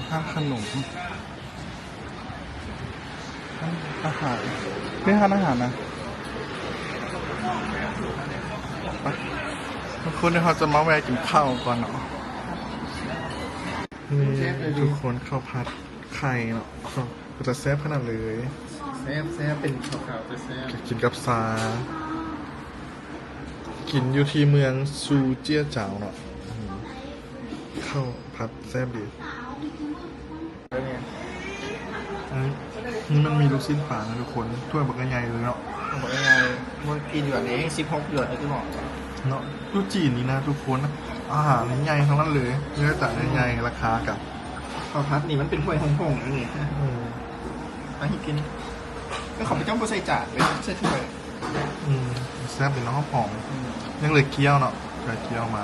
ຮ້ານຂະໜົມ ຮ້ານອາຫານ ເປັນຮ້ານອາຫານນະ. ໄປ ທຸກຄົນ ດຽວເຮົາຈະມາແວ່ກິນເຂົ້າກ່ອນເນາະ. ນີ້ ແຊບເລີຍ ທຸກຄົນ ເຂົ້າຜັດໄຂ່ເນາະ ເປັນຕາແຊບຂະໜາດເລີຍ. ແຊບໆ ເປັນເຂົ້າຂາວແຊບໆ ກິນກັບຊາ ກິນຢູ່ທີ່ເມືອງຊູເຈຍຈາວເນາະ. ອືມ ເຂົ້າຜັດແຊບດີ. ອັນນີ້ ນີ້ມັນມີລູກຊີ້ນປານະທຸກຄົນ ຖ້ວຍບັກໃຫຍ່ເລີຍເນາະ ບັກໃຫຍ່ ບໍ່ ກີ່ຢວນເອງ ສິບຫົກຢວນ ຄືບອກເນາະ. ຢູ່ຈີນນີ້ນະທຸກຄົນ ອາຫານໃຫຍ່ທັງນັ້ນເລີຍ ເນື້ອຈານໃຫຍ່ໆ ອືມ ລາຄາກະ ເຂົ້າຜັດນີ້ມັນເປັນຖ້ວຍໂຮງໆ ອັນນີ້. ອືມ ມາໃຫ້ກິນ ແລ້ວເຂົາເຈົ້າບໍ່ໃສ່ຈານເລີຍ ໃສ່ຖ້ວຍ. ອືມ ແຊບດີເນາະ ຫອມ. ອືມ ຍັງເຫຼືອກ້ຽວເນາະ ໄກ່ກ້ຽວມາ.